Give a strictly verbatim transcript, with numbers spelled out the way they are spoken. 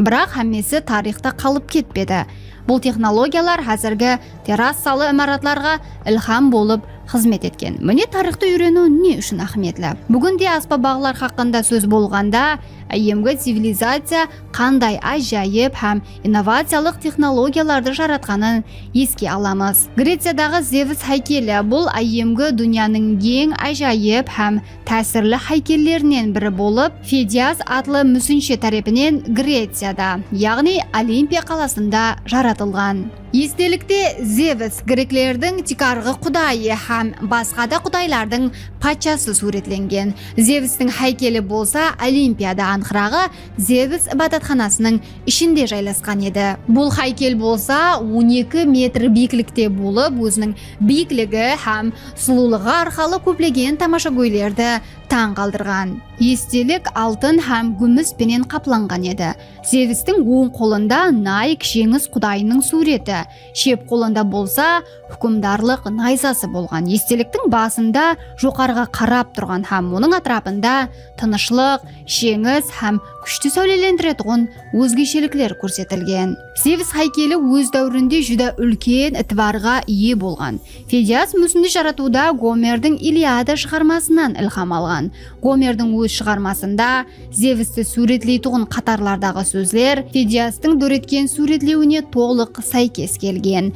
Biraq hámmesi tariyxta qalıp ketpedi. Bul texnologiyalar házirgi terrasalı imaratlarǵa ilham bolıp xızmet etken. Mine, tariyxtı úyreniw ne ushın áhmiyetli? Búginde ásbap-aǵılar haqqında sóz bolǵanda, áyyemgi civilizaciya qanday ájayıp hám innovaciyalıq texnologiyalardı jaratqanın eske alamız. Greciyadaǵı Zevs háykeli, bul áyyemgi dúnyanıń eń ájayıp hám tásirli háykellerinen biri bolıp, Fidias atlı músinshe tárepinen Greciyada, yaǵnıy Olimpiya qalasında jaratılǵan. Estelikte Zevs, greklerdiń tiykarǵı qudayı hám basqa da qudaylardıń patshası súwretlengen. Zevstiń háykeli bolsa Olimpiyada ańqıraǵı Zevs ibadatxanasınıń ishinde jaylasqan edi. Bul háykel bolsa on eki metr biyiklikte bolıp, óziniń biyikligi hám sulıwlıǵı arqalı kóplegen tamashagóylerdi tań qaldırǵan. Estelik altın hám gúmis penen qaplanǵan edi. Zevstiń oń qolında Nike jeńis qudayınıń súwreti, shep qolında bolsa húkimdarlıq nayzası bolǵan. Esteliktiń basında joqarıǵa qarap turǵan hám onıń átirapında tınıshlıq, jeńis hám kúshti sáwlelendiretuǵın ózgeshelikler kórsetilgen. Zevs háykeli óz dáwirinde júdá úlken itibarǵa iye bolǵan. Fidias músindi jaratıwda Gomerdiń Iliada shıǵarmasınan ilham alǵan. Gomerdiń óz shıǵarmasında Zevsti súwretleytuǵın qatarlardaǵı sózler Fidiastıń dóretken súwretlewine tolıq sáykes kelgen.